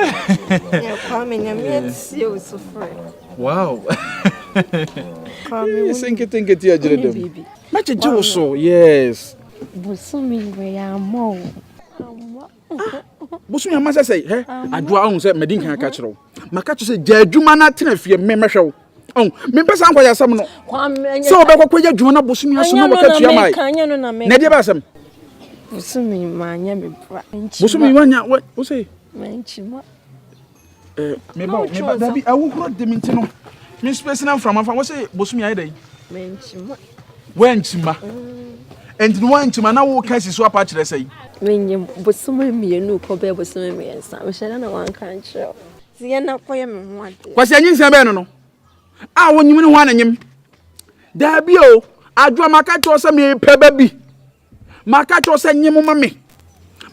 Yeah, Kwame, nyame atie wo so frɛ. Wow. Kwame, wo Sɛ nketenkete agyere ne dɛm. biribi. Mɛgyegye wo so, yes. Bosome wei ammɔ wo. Ammɔ. Bosome ama sɛ sɛ hɛ adwoa ahu sɛ madi nkan aka kyerɛ wo. Maka kyerɛ sɛ gya adwuma no atena fie me mɛhwɛ wo. Ɔn, mempɛ saa nkɔyɛ asɛm no. Kwame, ɛnyɛ Sɛ wobɛkɔ kɔyɛ adwuma na bosome aso na ɛnyɛ no wɔka na tua ma meka, ɛnyɛ no na Na meka. ɛdeɛ bɛ asɛm. Bosome manyɛ me bra. Bosome wanya wo sɛ Mankyima. meba wo meba dabi awohoro de me nti no. Me space na mframa fa wo sɛ bosome ayɛ dɛn? Mankyima. Wankyima. Enti no wankyima na wo ka si so apa kyerɛ sɛ Menyim bosome mmienu kɔ bɛyɛ bosome mmiɛnsa. Mehyɛ da na wanka nkyerɛ wo. Nti yɛn na kɔyɛ me ho adeɛ. Kwasi anyinsɛn bɛn no no a wonyim ne ho ananyim. Daabi o, adwoa maka kyerɛ wo sɛ mepɛ ba bi. Maka kyerɛ wo sɛ nyem ma me.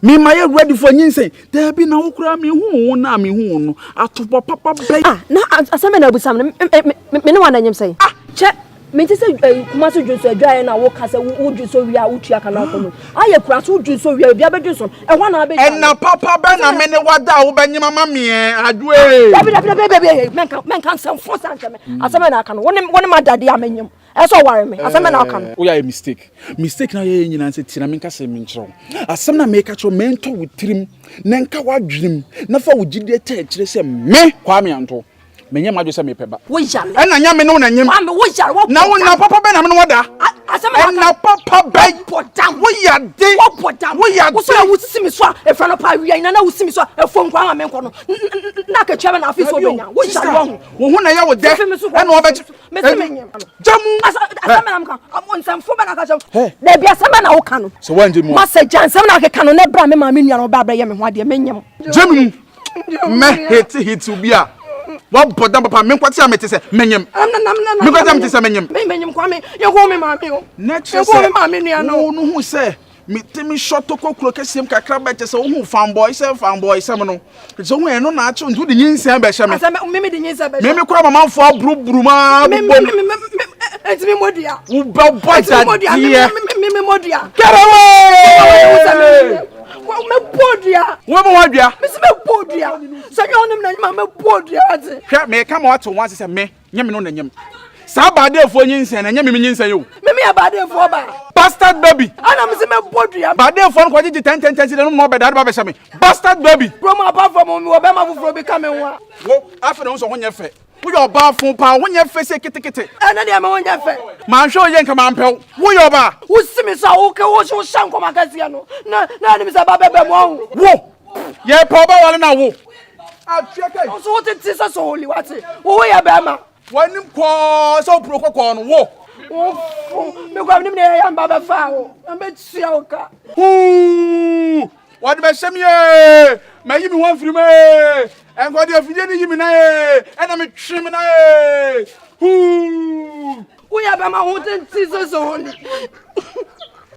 Mema yɛ ready for nyinsɛn. Daabi na wo koraa mehu wo na mehu wo no. Atobɔ papa bɛn. Ah, na asɛm bɛn na abusa me no? Me ne wo ananyim sɛn? Ah, kyɛ mente sɛ Kumasi dwonso adwaeɛ na woka sɛ wo dwonso wie a wotua ka na akɔ no. Ayɛ kura so wodwonso wie a obi abɛdwonso no. Ɛhɔ na abɛdwa no. Ɛna papa bɛn na me ne wada a wobɛnyem ama me ɛ adwoe. Dabi dabi dabi dabi mɛnka mɛnka nsɛmfo saa nkyɛ me. Asɛm bɛn na aka no? Wo ne wo ne ma dade a menyem. Ɛsɛ ɔware me. Asɛm bɛn na aka no? Woyɛ ayɛ mistake. Mistake na yɛyɛ nyinaa sɛ tie na menka sɛ menkyerɛ wo. Asɛm na meka kyerɛ wo mentɔ wo tirim na nka w'adwenem na fa wo gyidie ta akyire sɛ me Kwame Anto menyɛ m'adwe sɛ mepɛ ba. Wo yare. Ɛna nyɛ me ne wo na nyem. Kwame wo yare wo. Na wo na papa bɛn na me ne wo da. Asɛm na aka. Ɛna papa bɛn. Bɔ dam. Wo yade. Wo bɔ dam. Wo yade. Wo sɛ wo sisi me so a efra no pa awia nyina na wo si me so a efo nkwa ma me nkɔ no. Na akatua bɛ na afi so obenya. Wo yare wo ho. Wo ho na ɛyɛ wo dɛ. Fifi me so Ɛna ɔbɛkye. Me se me nyem. Gya mu. Asɛm na mka. Nsɛmfo bɛ na aka kyerɛ. Dabi asɛm bɛ na wo ka no. Sɛ woangye mu a. Masɛ gya nsɛm na akeka no na bra me maame nua no ɔba abɛyɛ me ho adeɛ me nyem. Gya mu. Mɛ hete hete obi a wabɔ dam papa me nkwate a mete sɛ menyem. Me nkwate a mete sɛ menyem. Me menyem Kwame yɛnkɔ me maame o. Na kyerɛ Yɛnkɔ me maame nua sɛ no. wo no hu sɛ metumi sɔtɔ kɔ kuro kɛseɛ mu kakra bɛ kyɛ sɛ wohu fanbɔe sɛ fanbɔe sɛm no kyɛ sɛ wohu ɛno na akyew nti wode nyinsɛn bɛhyɛ me. Asɛm me me de nyinsɛn bɛhyɛ. Meme kora mamanfoɔ aburuburu maa Me bobom. me me me enti me modua. Wobɛbɔ Enti me modua me dadeɛ. me me me modua. Get away! Me bɔ dua. Wobɛbɔ ho adua. Me se me bɔ dua. Sɛ nyɛ ɔnom na nyima me bɔ dua ate. Hwɛ meka ma wate wo ho ase sɛ me nyɛ me no na nyem. Saa baadeefoɔ nyinsɛn na ɛnyɛ me me nyinsɛn yi o. Me me yɛ baadeefoɔ ba. Bastard baby. Ana me se me bɔ dua. Baadeefoɔ no kɔgyegye 10 10 10 cedi no na ɔbɛda de ba bɛhyɛ me. Bastard baby. Kurom apart from me wɔ bɛrima foforɔ bi ka me ho a. Wo afei na wo sɛ ho nyɛ fɛ. Woyɛ ɔbaa fo paa ho nyɛ fɛ sɛ ketekete. Ɛnɛ deɛ me ho nyɛ fɛ. Manhwɛ wo yie nka mampɛ wo. Woyɛ ɔbaa. Wosi me so a woke wo hyɛ nkɔm akɛseɛ no na na anim sɛ ba bɛbɛ mu ɔho. Wo yɛpɛ ɔbaa wale na wo. Atwea kai. Nso wo tete sɛ sɔholi wate. Wo wo yɛ bɛrima. W'anim kɔɔ sɛ wopuro kɔkɔɔ no wo. Wo fo me kɔ menim ne yɛyɛ mba bɛfa wo na mɛtua wo ka. Huu wɔde bɛhyɛ me ee mayi me ho afiri mu ee nkɔde afidie no yi me nan ee ɛna metwe me nan ee huu. Woyɛ bɛrima ho tete sɛ sɔholi.